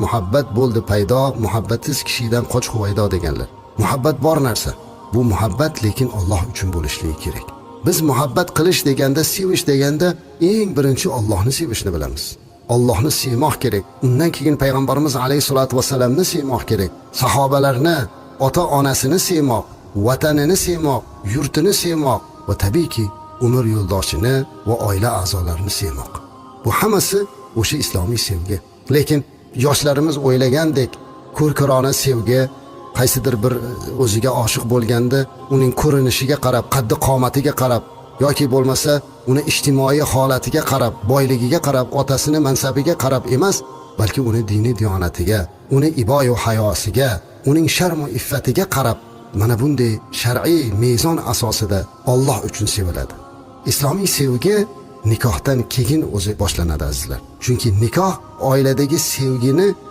Muhabbat bo'ldi paydo, muhabbatsiz kishidan qoch huvaydo deganlar. Muhabbat bor narsa. Bu muhabbat lekin Alloh uchun bo'lishligi kerak. Biz muhabbat qilish deganda, sevish deganda eng birinchi Allohni sevishni bilamiz. Allohni sevmoq kerak. Undan keyin payg'ambarimiz alayhisolatu vasallamni sevmoq kerak. Sahobalarni, ota onasini sevmoq, vatanini sevmoq, yurtini sevmoq va tabiiyki umr yo'ldoshini va oila a'zolarini sevmoq. Bu hammasi o'sha islomiy sevgi. Lekin yoshlarimiz o'ylagandek ko'rkorona sevgi, qaysidir bir o'ziga oshiq bo'lganda uning ko'rinishiga qarab, qaddi qomatiga qarab yoki bo'lmasa uni ijtimoiy holatiga qarab, boyligiga qarab, otasini mansabiga qarab emas, balki uni diniy diyonatiga, uni iboyu hayosiga, uning sharmu iffatiga qarab, mana bunday shar'iy mezon asosida Alloh uchun seviladi. Islomiy sevgi nikohdan keyin o'zi boshlanadi, azizlar. Chunki nikoh oiladagi sevgini